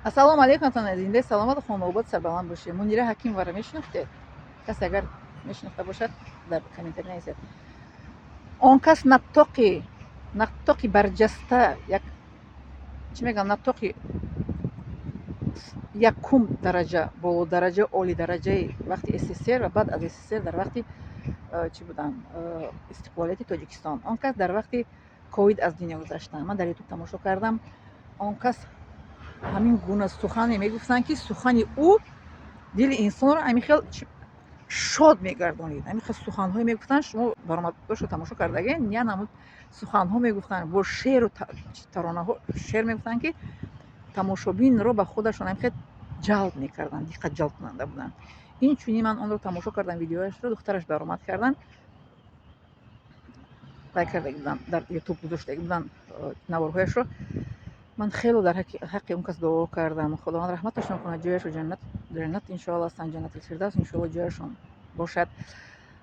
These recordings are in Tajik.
Ассалому алайкум, ҳамватанони азиз, зиндаи саломату хонаобод, сарбаланд бошед. Мунира Ҳакимоваро мешинохтед? Касе агар мешинохта бошад, дар комментарий нависед. Он кас наттоқи барҷаста, як чӣ мегӯям, наттоқи якум дараҷа, болодараҷа, олидараҷаи вақти СССР ва баъд аз СССР, дар вақти чӣ буданд, истиқлолияти Тоҷикистон. Он кас дар вақти ковид аз дунё гузаштанд. Ман дар Ютуб тамошо кардам. Он кас ҳамин гуна сухане мегуфтанд, ки сухани ӯ дили инсонро ҳамин хел шод мегардонид. Ҳамин хел суханҳое мегуфтанд. Шумо баромадҳошро тамошо кардаген, я намуд суханҳо мегуфтанд, бо шеъру таронаҳо шеър мегуфтанд, ки тамошобинро ба худашон ҳамин хел ҷалб мекарданд, диққат ҷалбкунанда буданд. Инчунин ман онро тамошо кардам, видеояшро духтараш баромад карданд, вай кардаги буданд, дар Ютуб гузоштаги буданд наворҳояшро. Ман хело дар ҳаққи он кас дуо кардам. Худованд раҳматашон кунад, ҷояшо ҷаннат, ҷаннат иншоалло ҳастанд, ҷаннатул фирдавс иншоалло ҷояшон бошад.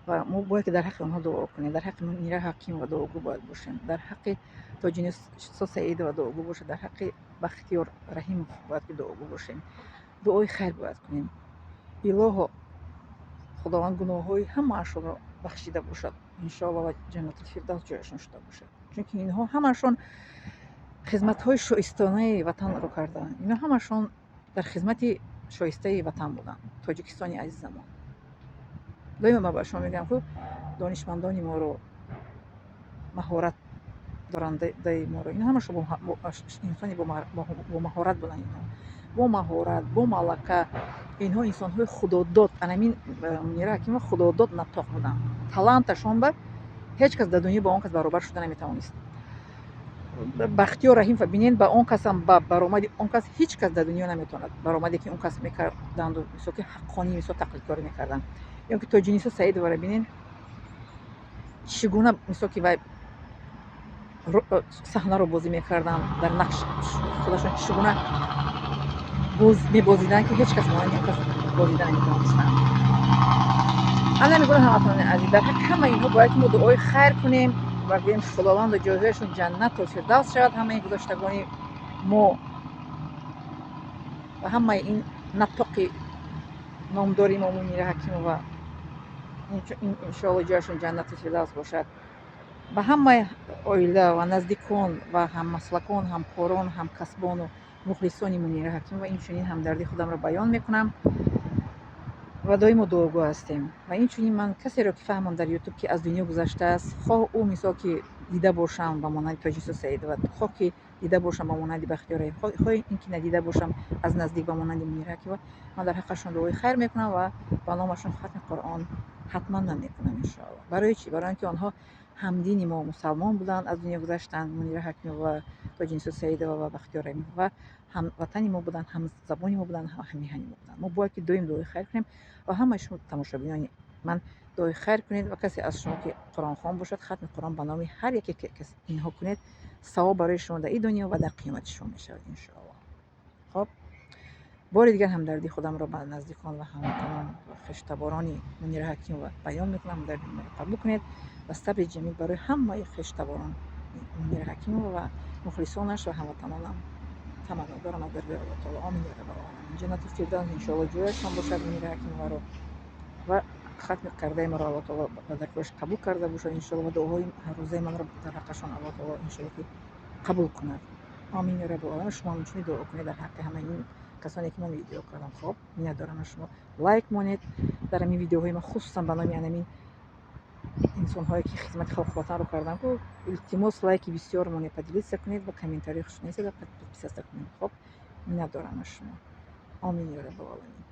Ва мо бояд ки дар ҳаққи онҳо дуо кунем. Дар ҳаққи Мунира Ҳакимова дуогӯ бояд бошем, дар ҳаққи Тоҷинисо Саидова дуогӯ бошем, дар ҳаққи Бахтиёр Раҳимов бояд ки дуогӯ бошем. Дуои хайр бояд кунем. Илоҳо, Худованд гуноҳҳои ҳамаашонро бахшида бошад иншоалло ва ҷаннатул фирдавс ҷояшон шуда бошад, чунки инҳо ҳамашон хизматҳои шоистонаи ватанро карданд. Инҳо ҳамашон дар хизмати шоистаи ватан буданд, Тоҷикистони азизамон. Доимо ман ба шумо мегӯям, ку донишмандони моро, маҳорат дорандаи моро, инҳо ҳамашон инсони бо маҳорат буданд. Инҳо бо маҳорат, бо малака, инҳо инсонҳои худодод. Анамин Мунира Ҳакимова худодод наттоқ буданд. Таланташон ба ҳеҷ кас дар дунё ба он кас баробар шуда наметавонист. Бахтиёр Раҳимова бинед, ба он касам, ба баромади он кас ҳеҷ кас дар дунё наметавонад баромаде, ки он кас мекарданду, мисол ки ҳаққонӣ, мисол тақлидкорӣ мекарданд. Ё ки Тоҷинисо Саидоваро бинед, чӣ гуна, мисол ки вай саҳнаро бозӣ мекарданд, дар нақш худашон чӣ гуна мебозиданд, ки ҳеҷ кас монанди он кас бозида наметавонистанд. Ана мегӯям, ҳамватанони азиз, дар ҳаққи ҳамаи инҳо бояд ки мо дуои хайр кунем ва гӯем, Худовандо, ҷойҳояшон ҷаннату фирдавс шавад, ҳамаи гузаштагони мо ва ҳамаи ин наттоқи номдори мо Мунира Ҳакимова, иншоалло ҷояшон ҷаннату фирдавс бошад. Ба ҳамаи оила ва наздикон ва ҳаммаслакон, ҳамкорон, ҳамкасбону мухлисони Мунира Ҳакимова инчунин ҳамдардии худамро баён мекунам ва доимо дуогӯ ҳастем. Ва инчунин ман касеро ки фаҳмам дар Ютуб, ки аз дунё гузаштааст, хоҳ ӯ, мисол ки дида бошам ба монанди Тоҷинисо Саидова, хоҳ ки дида бошам ба монанди Бахтиёр Раҳим, хоҳ ин ки надида бошам аз наздик ба монанди Мунира Ҳакимова, ман дар ҳаққашон дуои хайр мекунам ва ба номашон хатми Қуръон ҳатман ман мекунам иншоалло. Барои чӣ? Барои он ки онҳо ҳамдини мо, мусалмон буданд, аз дунё гузаштанд. Мунира Ҳакимова, Тоҷинисо Саидова ва Бахтиёр Раҳимов ва ҳамватани мо буданд, ҳамзабони мо буданд, ҳаммиҳани мо буданд. Мо бояд ки доим дуои хайр кунем ва ҳамаи шумо, тамошобинони ман, дуои хайр кунед ва касе аз шумо ки қуръонхон бошад, хатми Қуръон ба номи ҳар яке кас инҳо кунед. Савоб барои шумо дар ин дунё ва дар қиёмати шумо мешавад иншоалло. Хоб, бори дигар ҳамдардии худамро ба наздикон ва ҳамватанон ва хештаборони Мунира Ҳакимова баён мекунам. Ҳамдарди маро қабул кунед ва сабри ҷамил барои ҳамаи хештаборон Мунира Ҳакимова ва мухлисонаш ва ҳамватанонам таманно дорам аз даргоҳи Аллоҳ таоло. Омин я раббал оламин. Ҷаннату фирдавс иншоалло ҷояшон бошад Мунира Ҳакимоваро ва хатми кардаи маро Аллоҳ таоло ба даргоҳаш қабул карда бошад иншоалло ва дуоҳои ҳаррӯзаи манро дар ҳаққашон Аллоҳ таоло иншоалло ки қабул кунад. Омин я раббал оламин. Шумо ҳамчунин дуо кунед дар ҳаққи ҳамаи ин касоне, ки ман видео кардам. Хоб, миннатдорам аз шумо. Лайк монед дар ҳамин видеоҳои ман, хусусан ба номи анамин инсонҳое, ки хизмати халқу ватанро карданд ку. Илтимос, лайки бисёр монед, поделиться кунед ва комментарии хуш нависед ва подписаться кунед. Хоб, миннатдорам аз шумо. Омин я раббал оламин.